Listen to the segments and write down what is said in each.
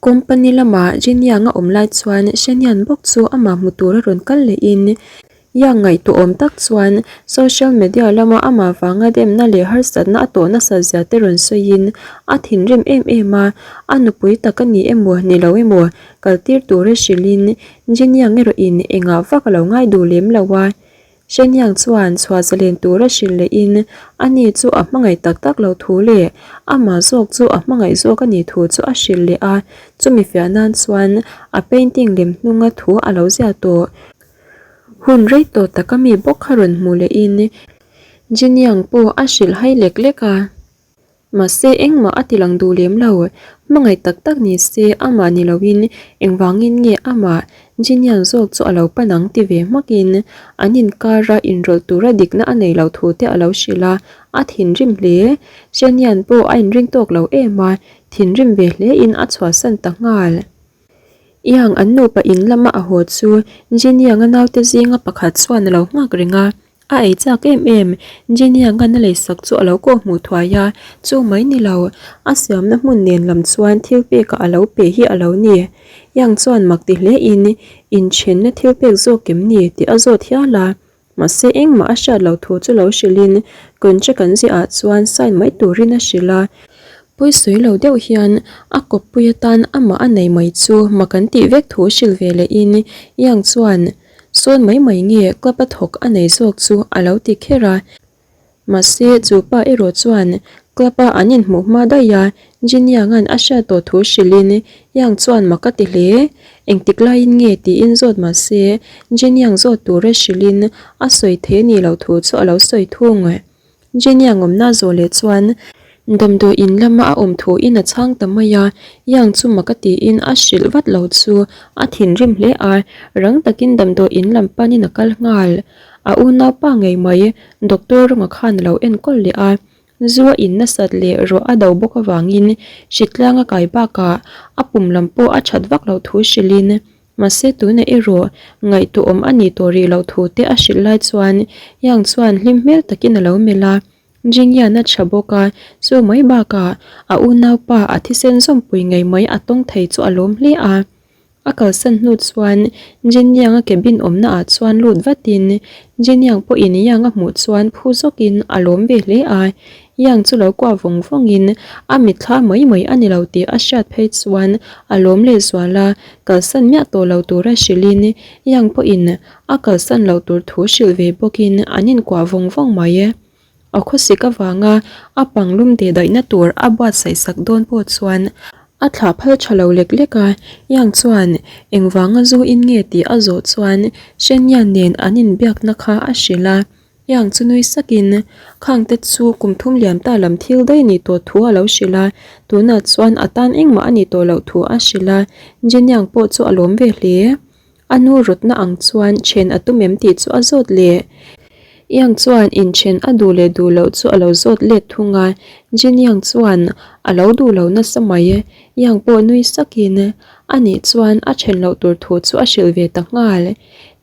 Company lama Jin Yang a awm lai chuan Shen Yan bawk chu amah hmu tura rawn kal lehin Yang ngaihtuah awm tak chuan social media lama amah vanga demna leh harsatna a tawh nasat zia te rawn sawiin a thinrim em em a, a nupui tak a ni emaw ni lo emaw kaltir tura hrilhin Jin Yang erawhin engah vak a lo ngai duh lem lo a. Shenyang chuan chhuah zalen tura hrilh lehin ani chu a hmangaih tak tak lo thu leh amah zawk chu a hmangaih zawk a nih thu chu a hrilh leh a, chumi fiah nan chuan a painting lem hnunga thu a lo ziah tawh. Hun rei tawh taka mi bawk kha rawn hmuh lehin Jinyang pawh a hrilh hai lek lek a. Mahse engmah a ti lang duh lem lo. Hmangaih tak tak ni se amah ni loin engvangin nge amah Jinian zawk chu a lo pan ang ti ve hmakin an inkara inrawlh tura dikna a nei lo thu te a lo hrilh a, a thinrim hle. Jinian pawh a inring tawk lo em a, thinrim ve hlein a chhuahsan ta nghal. Yang an nupa in lama a haw chu Jinianga naute zinga pakhat chuan a lo nghak reng a. A ei chak em em, Jeniangan a leisak chu a lo kawh hmuh thuai a, chu mai ni lo, a siamna hmun nen lam chuan thil pekah a lo pe hi a lo ni. Yang chuan mak ti hle in, inthenna thil pek zawk em ni tih a zawt hial a, mahse engmah a hriat loh thu chu lo hrilhin contract an ziah ah chuan sign mai turin a hrilh a. Pawisawi lo deuh hian a kawppui atan amah a nei mai chu mak an tih vek thu hrilh ve lehin Yang chuan, Sawn mai mai nge club a thawk a nei zawk chu a lo ti kher a. Mahse chu pa erawh chuan club a an inhmuh hma daih a, Jin Yang-a'n a hriat tawh thu hrilhin Yang chuan mak a ti hle. Engtik laiin nge tiin zawt mahse Jin Yang zawt tura hrilhin a sawi thei a nih loh thu chu a lo sawi thung. Jenny a ngawmna zawh leh chuan damdawi in lama a awm thu in a chhang ta mai a, Yang chu mak a tiin a hrilh vat lo chu a thinrim hle a, rang takin damdawi in lam panin a kal nghal. A unaupa ngei mai Doctor Rawnga khan a lo enkawl leh a, zu a in nasat leh ruah a do bawk avangin hritlang a kai bakah a pum lam pawh a that vak loh thu hrilhin Mahse tunah erawh ngaihtuahawm a nih tawh rih loh thu te a hrilh lai chuan Yang chuan hlim hmel takin a lo melh a, Jingyan a tha bawk a, chu mai bakah a unaupa a thisen zawmpui ngei mai a tawng thei chu a lawm hle a. A kalsan hnu chuan Jinyang a cabin awmna ah chuan lut vatin Jinyang pawhin Yang a hmuh chuan phu zawkin a lawm ve hle a, Yang chu lo kuah vawng vawngin a mitthla mai mai a ni lo tih a hriat phei chuan a lawm leh zual a, kalsan miah tawh lo tura hrilhin Yang pawhin a kalsan loh tur thu hrilh ve bawkin an inkuah vawng vawng mai. A khawsik avanga a panglum teh daihna tur a buatsaih sak dawn pawh chuan a thlah phal tha lo lek lek a, Yang chuan engvanga zu in nge tih a zawh chuan Shen Yan nen an inbiakna kha a hrilh a. Yang chu nui sakin, Khangte chu kum thum liam ta lam thil daih nih tawh thu a lo hrilh a, tunah chuan a tan engmah a nih tawh loh thu a hrilh a, Jin Yang pawh chu a lawm ve hle. A nu rawtna ang chuan then a tum em tih chu a zawt leh. Yang chuan inthen a duh leh duh loh chu a lo zawt let thung a, Jin Yang chuan a lo duh lo nasa mai. Yang pawh nui sakin, a nih chuan a then loh tur thu chu a hrilh ve ta nghal.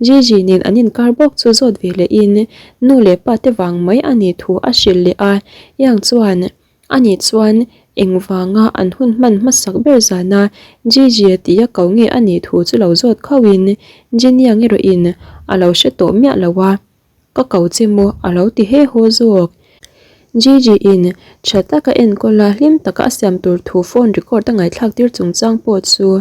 Gigi nen an inkar bawk chu zawt ve leh in nu leh pa te vang mai a nih thu a hrilh leh a, Yang chuan a nih chuan engvanga an hun hman hmasak ber zana Gigi a tih a ko nge a nih thu chu lo zawt khauh in Jin Yang erawh in a lo hre tawh miah lo a. Ka ko che maw a lo ti he haw zawk. Gigi in tha taka enkawl a hlim taka a siam tur thu phone record a ngaihthlak tir chungchang pawh chu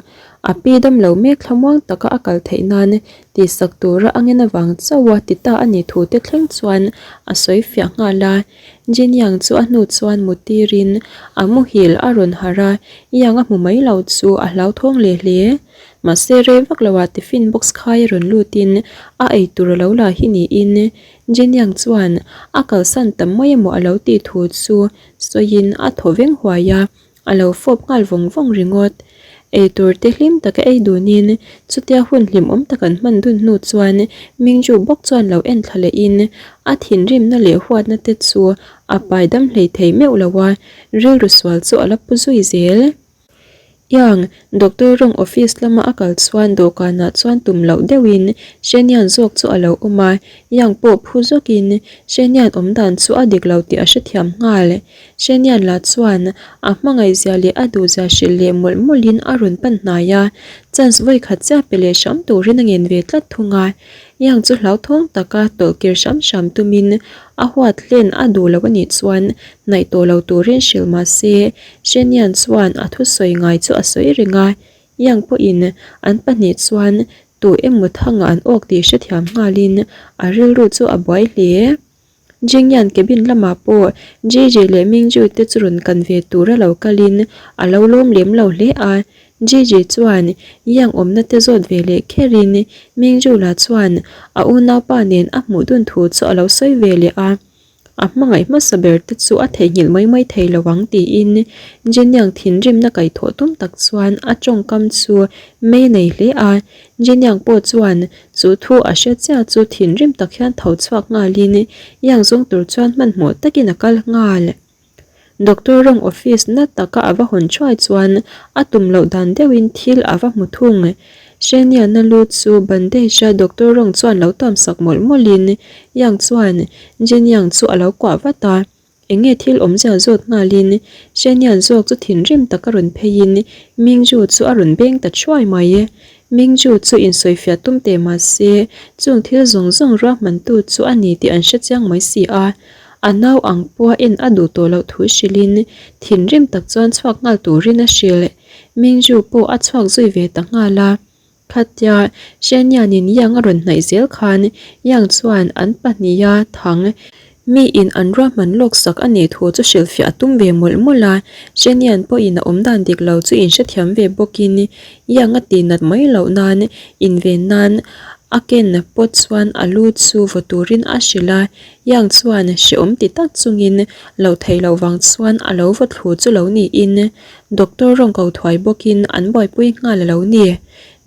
a pi dam lo mek thlamuang taka a kal theih nan tihsak tura a ngen avang chauh a ti ta a nih thu te thleng chuan a sawi fiah nghal a. Jin Yang chu a hnu chuan mu tirin a muhil a rawn harh a, Yang a hmu mai lo chu a hlauthawng leh hle. Mahse rei vak loah tiffin box khai a rawn lutin a ei tur a lo la hi niin Jeniang chuan a kalsan tam mai emaw a lo tih thu chu sawiin a thaw veng huai a, a lo fawp nghal vawng vawng ringawt. Ei tur te hlim taka ei dunin chutia hun hlimawm tak an hman dun hnu chuan Mingju bawk chuan lo en thla lehin a thinrimna leh huatna te chu a pai dam hlei thei meuh lo a, rilru sual chu a la pu zui zel. Yang, Doctor Rong office lama a kal chuan dawhkanah chuan tum loh deuhin Shenian zawk chu a lo awm a, Yang pawh phu zawkin Shenian awm dan chu a dik lo tih a hrethiam nghal. Shenian lah chuan a hmangaihzia leh a duhzia hrilh leh mawlh mawlhin a rawn pan hnai a, chance vawikhat chiah pe leh hram turin a ngen ve tlat thung a. Yang chu hlauthawng taka tawlh kir hram hram tumin a huat hlen a duh lo a nih chuan hnaih tawh lo turin hrilh mah se Shenian chuan a thusawi ngai chu a sawi reng a, Yang pawhin an pahnih chuan tu emaw thangah an awk tih hrethiam nghalin a rilru chu a buai hle. Jingyan cabin lamah pawh Jiji leh Mingju te chu rawn kan ve tura lo kalin a lo lawm lem lo hle a. Jiji chuan Yang awmna te zawt ve leh kherin Mingju lah chuan a unaupa nen a hmuh dun thu chu a lo sawi ve leh a. A hmangaih hmasa ber te chu a theihnghilh mai mai thei lo ang tiin Jeniang thinrimna kaihthawh tum tak chuan a tawngkam chu mei nei hle a. Jeniang pawh chuan chu thu a hre chiah chu thinrim tak hian tho chhuak nghalin Yang zawng tur chuan hmanhmawh takin a kal nghal. Doctor rawng office na taka a va hawn thuai chuan a tum loh dan deuhin thil a va hmu thung. Sheniana lu chu bandage a doctor rawng chuan lo tuam sak mawlh mawlhin Yang chuan Jin Yang chu a lo kuah vat a. Enge thil awmzia zawt nghalin Shenian zawk chu thinrim taka rawn pheiin Mingju chu a rawn beng ta thuai mai. Mingju chu insawifiah tum teh mahse chung thil zawng zawng ruahmantu chu a ni tih an hrechiang mai si a. A nau ang pawha en a duh tawh loh thu hrilhin thinrim tak chuan chhuak nghal turin a hrilh. Mingju pawh a chhuak zui ve ta nghal a. Khatia Shenianin Yang a rawn hnaih zel khan Yang chuan an pahniha thang miin an ruahman lawk sak a nih thu chu hrilhfiah a tum ve mawlh mawlh a. Shenian pawhin a awmdan dik lo chu inhrethiam ve bawkin Yang a tihnat mai loh nan inven nan a ken pawt chuan a lu chu vaw turin a hrilh a. Yang chuan hrehawm ti tak chungin lo thei loh vang chuan a lo vaw thlu chu lo niin Doctor rawng ko thuai bawkin an buaipui nghal a lo ni.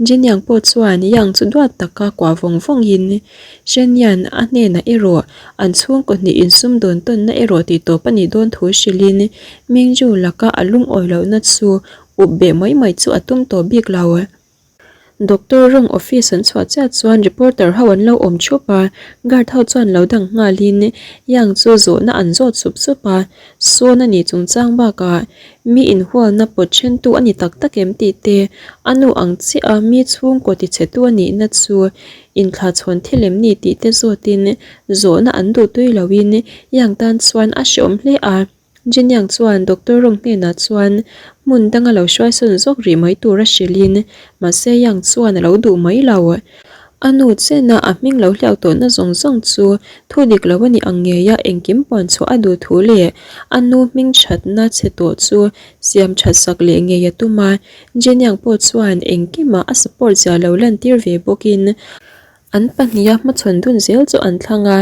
Jin Yang pawh chuan Yang chu duat taka kuah vawng vawngin Shen Yan a hnenah erawh an chhungkaw hnih insum dawn tawnna erawh tih tawp a nih dawn thu hrilhin Mingju laka a lungawi lohna chu up beh mai mai chu a tum tawh bik lo. Doctor rawng office an chhuah chiah chuan reporter ho an lo awm thup a, guard ho chuan lo dang nghalin Yang chu zawhna an zawt sup sup a, sawn a nih chungchang bakah mi inhualna pawt thentu a ni tak tak em tih te, a nu ang chiah a mi chhungkaw tichhetu a nihna chu inthlahchhawn thil em ni tih te zawtin zawhna an duh tui loin Yang tan chuan a hreawm hle a. Jiniang chuan Doctor Rong hnenah chuan hmun danga lo hruaisawn zawk rih mai tur a hrilhin, mahse Yang chuan a lo duh mai lo. A nu chena a hming lo hliau tawhna zawng zawng chu thu dik lo a nih ang ngeia engkim puan chhuah a duh thu leh a nu hming thatna chhe tawh chu siam that sak leh ngei a tum a. Jiniang pawh chuan engkimah a support zia lo lantir ve bawkin an pahniha hmachhawn dun zel chu an thlang a.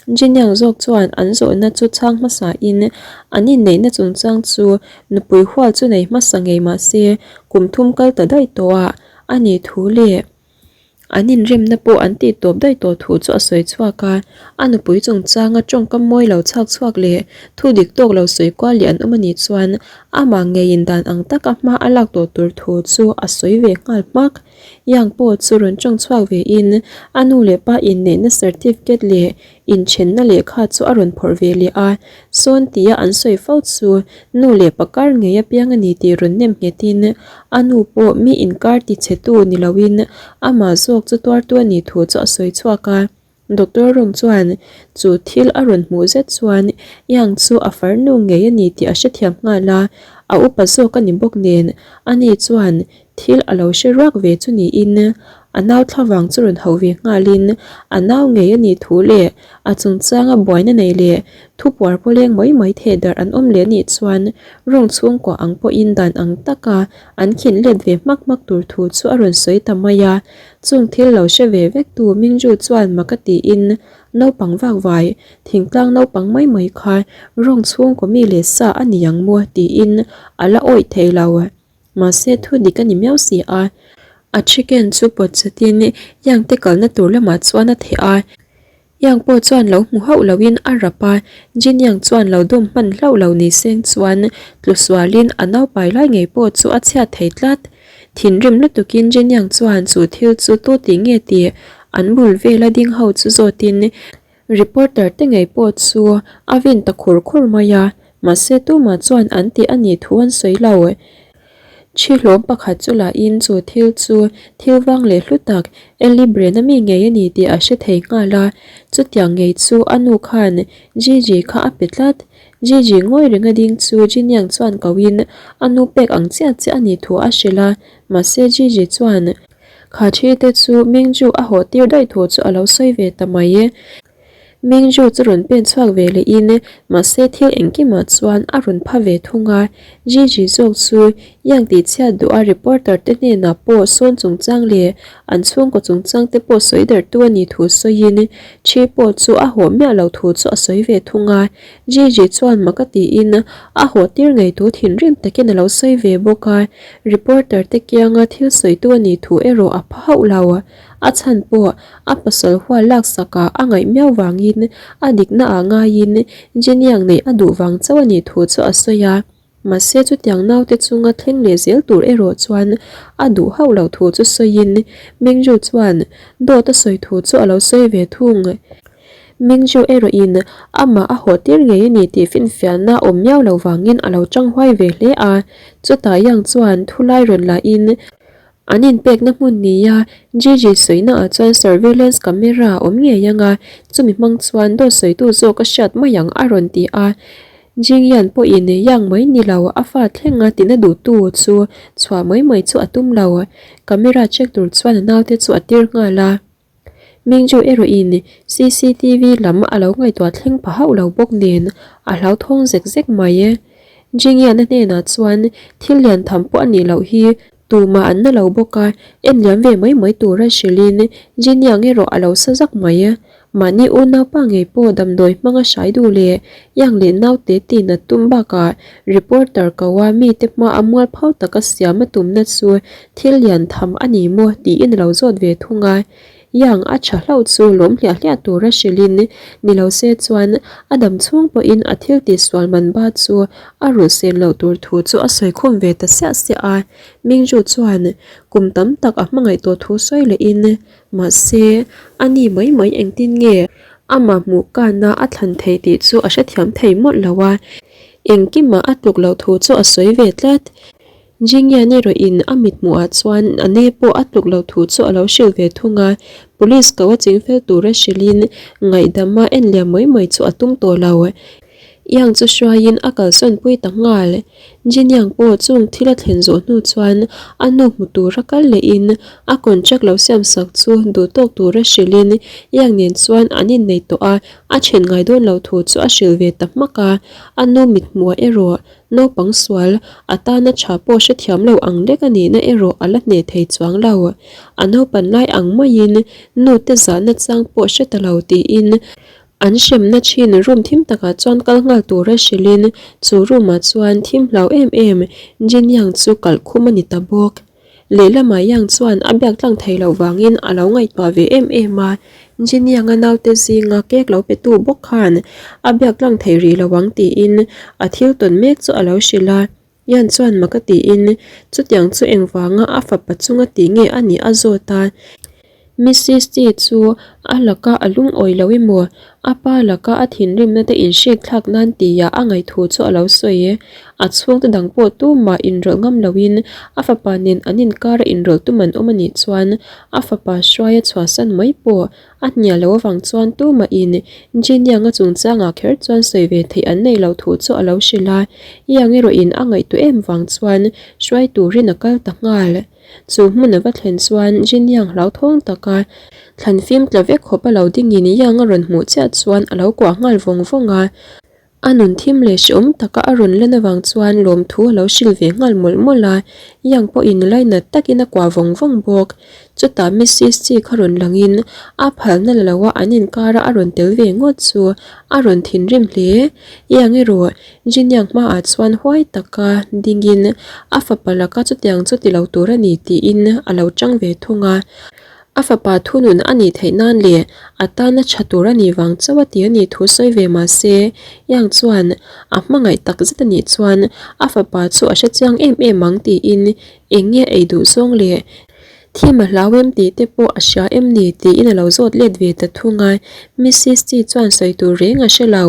Jiniang zawk chuan an zawhna chu chhang hmasain an inneihna chungchang chu nupui hual chu nei hmasa ngei mah se kum thum kal ta daih tawh a a nih thu leh an inremna pawh an tih tawp daih tawh thu chu a sawi chhuak a. A nupui chungchanga tawngkam mawi lo chhak chhuak leh thu dik tawk lo sawi kual leh an awm a nih chuan amah ngeiin dan ang taka hma a lak tawh tur thu chu a sawi ve nghal hmak. Yang pawh chu rawn tawng chhuak ve in a nu leh pa inneihna certificate leh inthenna lehkha chu a rawn phawrh ve leh a, sawn tia an sawi fo chu nu leh pa kar ngei apiang a ni tih rawn nem nghet in a nu pawh mi inkar ti chhe tu ni lo in amah zawk chu tuartu a nih thu chu a sawi chhuak a. Doctor Rong chuan chu thil a rawn hmuh zet chuan Yang chu a farnu ngei a ni tih a hrethiam nghal a, a upa zawk a ni bawk nen ani chuan thil a lo hre ruak ve chu niin a nau thlavang chu rawn hauh ve nghalin a nau ngei a nih thu leh a chungchanga buaina nei leh thupuar pawleng mai mai theh darh an awm leh anih chuan Rong chhungkua ang pawhin dan ang taka an khin let ve hmak hmak tur thu chu a rawn sawi ta mai a. Chung thil lo hre ve vek tu Mingju chuan mak a tiin naupang vak vai, thingtlang naupang mai mai kha rawng chhungkaw mi leh sa a ni ang maw tiin a la awih thei lo. Mahse thu dik a ni miau si a. A chicken chu pawt chatin Yang te kalna tur lamah chuan a theh a. Yang pawh chuan lo hmu hauh loin a rap a, Jin Yang chuan lo dawm hman hlauh lo ni seng chuan tlu sualin a naupai lai ngei pawh chu a chhiat thei tlat. Thinrim lutukin Jin Yang chuan chu thil chu tu tih nge tih an bul vela ding ho chu zawtin reporter te ngei pawh chu a vin ta khur khur mai a, mahse tumah chuan an tih a nih thu an sawi lo. Thi hlawm pakhat chu lahin chu thil chu thil vang leh hlu tak Ellie Bren-a mi ngei a ni tih a hre thei nghal a, chutiang ngei chu a nu khan Gigi kha a pe tlat. Gigi ngawi renga ding chu Jiniang chuan koin a nu pek ang chiah chiah a nih thu a hrilh a, mahse Gigi chuan kha thi te chu Mingju a hawh tir daih thu chu a lo sawi ve ta mai. Mingju chu rawn pen chhuak ve leh in, mahse thil engkimah chuan a rawn pha ve thung a. Gigi zawk chu Yang tih chhiat duh a reporter te hnenah pawh sawn chungchang leh an chhungkaw chungchang te pawh sawi dertu a nih thu sawiin Chi pawh chu a hawh miah lo thu chu a sawi ve thung a. Gigi chuan mak a tiin a hawh tir ngei thu thinrim takin a lo sawi ve bawk a. Reporter te kianga thil sawitu a nih thu erawh a pha hauh lo. A chhan pawh a pasal hual laksakah a ngaih miau vangin a dikna ah ngaiin Jeniang neih a duh vang chauh a nih thu chu a sawi a. Mahse chutiang naute chunga thleng leh zel tur erawh chuan a duh hauh loh thu chu sawiin Mingju chuan dawt a sawi thu chu a lo sawi ve thung. Mingju erawhin amah a hawh tir ngei a ni tih finfiahna awm miau loh vangin a lo chang huai ve hle a. Chutah Yang chuan thulai rawn lahin An inpekna hmun nia Gigi sawina ah chuan surveillance camera a awm ngei ang a, chumi hmang chuan dawt sawitu zawk a hriat mai ang a rawn ti a. Jingyan pawhin Yang mai ni lo a fa thleng a tina duhtu chu chhuah mai mai chu a tum lo. Camera check tur chuan a naute chu a tir nghal a. Mingju erawhin cctv lam a lo ngaihtuah thleng pha hauh lo bawk nen a hlauthawng zek zek mai. Jingyan-a hnenah chuan thil lian tham pawh a nih loh hi tumah an na lo bawk a, en liam ve mai mai tura hrilhin Jinyang erawh a lo sa zak mai. Mahni unaupa ngei pawh damdawi hmanga hrai duh leh iang leh naute tin a tum bakah reporter ko a mite hma a mualpho taka siam a tumna chu thil lian tham a ni maw tiin a lo zawt ve thung a. Iang a tha hlauh chu lawm hliah hliah tura hrilhin ni lo se chuan a dam chhung pawhin a thil tihsual man ba chu a rulh sen loh tur thu chu a sawi khawm ve ta siah siah a. Mingju chuan kum tam tak a hmangaih tawh thu sawi lehin Mahse, a ni mai mai engtin nge amah hmuh kana a thlan thei tih chu a hrethiam thei mawlh lo a, engkimah a tluk loh thu chu a sawi ve tlat. Jingyan erawhin a mithmuhah chuan a ne pawh a tluk loh thu chu a lo hrilh ve thung a, police ko a chingfel tura hrilhin ngaihdama enliam mai mai chu a tum tawh lo. Yang chu hruaiin a kalsawn pui ta nghal. Jin Yang pawh chung thil a thlen zawh hnu chuan a nu hmu tura kal lehin a contract lo siam sak chu duh tawk tura hrilhin Yang nen chuan an innei tawh a, a then ngai dawn lo thu chu a hrilh ve ta hmak a. A nu mithmuh erawh naupang sual a tana tha pawh hrethiam lo ang lek a nihna erawh a la hneh thei chuang lo. A naupan lai ang maiin nu te zahna chang pawh hre ta lo tiin An hremna thin room thim takah chuan kal nghal tura hrilhin chu room ah chuan thim hlau em em Jin Yang chu kalh khum a ni ta bawk. Lehlamah Yang chuan a biak tlang thei loh vangin a lo ngaihtuah ve em em a, Jin Yang a naute zinga cake lo pe tu bawk khan a biak tlang thei rih lo ang tiin a thil tawn mek chu a lo hrilh a. Yan chuan mak a tiin chutiang chu engvanga a fapa chunga tih nge a nih a zawt a. Mrs T chu a laka a lungawi lo emaw, a pa laka a thinrimna te inhrik thlak nan tia a ngaihthu chu a lo sawi. A chhungte dang pawh tumah inrawlh ngam loin a fapa nen an inkar a inrawlh tum an awm a nih chuan a fapa hruaia chhuahsan mai pawh A hnial loh avang chuan tumahin Jin Yang-a chungchangah kher chuan sawi ve theih an nei loh thu chu a lo hrilh a, Yang erawhin a ngaihtuah em vang chuan hruai turin a kal ta nghal. Chu hmun a va thlen chuan Jin Yang hlauthawng taka thlan fim tla vek khawp a lo dingin Yang a rawn hmuh chiah chuan a lo kuah nghal vawng vawng a. A nun thim leh hrehawm taka a rawn lan avang chuan lawmthu a lo hrilh ve nghal mawlh mawlh a, Yang pawhin lainat takin a kuah vawng vawng bawk. Chutah Mrs Chi kha rawn langin a phalna la loa an inkara a rawn tel ve ngawt chu a rawn thinrim hle. Yang erawh Jin Yang hmaah chuan huai taka dingin a fapa laka chutiang chu ti lo tur a ni tiin a lo chang ve thung a. A fapa thunun a nih theih nan leh a tana tha tur a nih vang chauh a ti a nih thu sawi ve mah se, Yang chuan a hmangaih tak zet a nih chuan a fapa chu a hrechiang em em ang tiin eng nge ei duh zawng leh thim a hlau em tih te pawh a hria em ni tiin a lo zawt let ve ta thung a, Missis Chi chuan sawi tur reng a hre lo.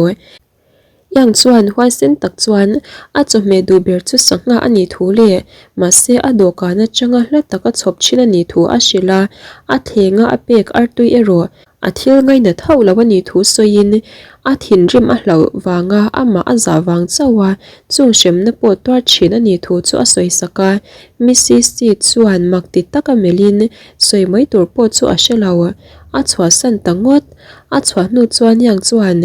Yang chuan huaisen tak chuan a chawhmeh duh ber chu sangha a nih thu leh mahse a dawhkan atanga hla taka chhawp thin a nih thu a hrilh a, a thlenga a pek artui erawh a thil ngainat hauh lo a nih thu sawiin a thinrim a hlauh vanga amah a zah vang chauh a, chung hremna pawh tuar thin a nih thu chu a sawi sak a. Missis Chi chuan mak ti taka melhin sawi mai tur pawh chu a hre lo, a chhuahsan ta ngawt. A chhuah hnu chuan Yang chuan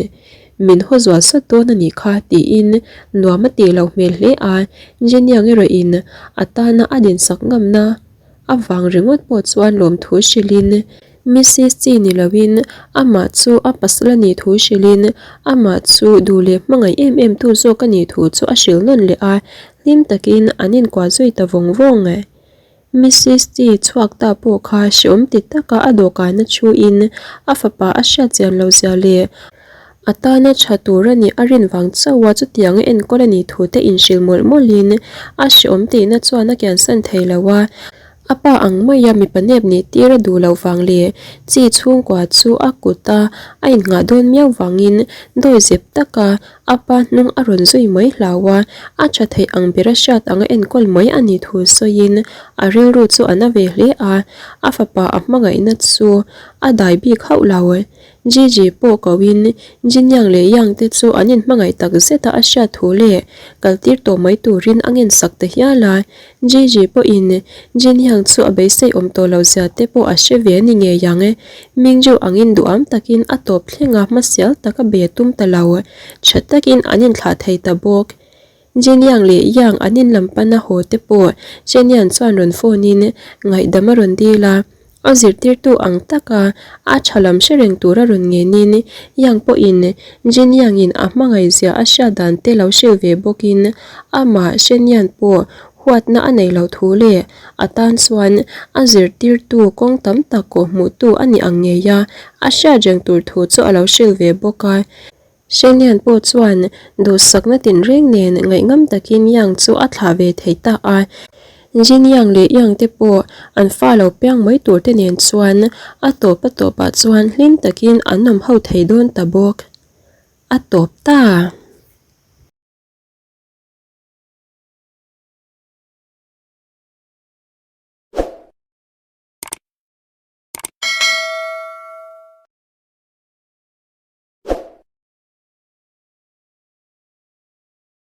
Min haw zual sawt dawn a nih kha tiin nuam a tih loh hmel hle a, Jeniang erawhin a tana a dinsak ngamna avang ringawt pawh chuan lawmthu hrilhin Missis Chi ni loin amah chu a pasal a nih thu hrilhin amah chu duh leh hmangaih em em tu zawk a nih thu chu a hrilh nawn leh a, hlim takin an inkuah zui ta vawng vawng. Missis T chhuak ta pawh kha hreawm ti taka a dawhkana thuin a fapa a hriat chian lo zia leh a tana tha tur a nih a rin vang chauh a chutiang a enkawl a nih thu te inhrilh mawlh mawlhin a hreawm tihna chuan a kiansan thei lo a, a pa ang maia mipa nep nih tir a duh loh vang leh chi chhungkua chu a kut a a innghah dawn miau vangin dawizep taka A pa hnung a rawn zui mai hlau a, a tha theih ang ber a hriat ang a enkawl mai a nih thu sawiin a rilru chu a na ve hle a, a fapa a hmangaihna chu a dai bik hauh lo. Gigi pawh koin Jinyang leh Yang te chu an inhmangaih tak zet a a hriat thu leh kaltir tawh mai turin a ngensak ta hial a, Gigi pawhin Jinyang chu a beisei awm tawh lo zia te pawh a hre ve a ni ngei ang. Mingju angin duham takin a tawp thleng a, hmasial taka be a tum ta lo. Tha takin an inthlah thei ta bawk. Jinyang leh Yang an inlam pana haw te pawh Zhenyan chuan rawn phone in ngaihdam a rawn dil a. A zirtirtu ang taka a tha lam hre reng tura rawn ngenin Yang pawhin Jin Yang-in a hmangaihzia a hriat dan te lo hrilh ve bawkin amah Shen Yan pawh huatna a nei loh thu leh a tan chuan a zirtirtu kawng tam tak kawhhmuhtu a ni ang ngei a, a hriat reng tur thu chu a lo hrilh ve bawk a. Shenyan pawh chuan duhsakna tinreng nen ngaihngam takin Yang chu a thlah ve thei ta a. Jin Yang leh Yang te pawh an fa lo piang mai tur te nen chuan a tawp a tawpah chuan hlim takin an awm ho thei dawn ta bawk. A tawp ta!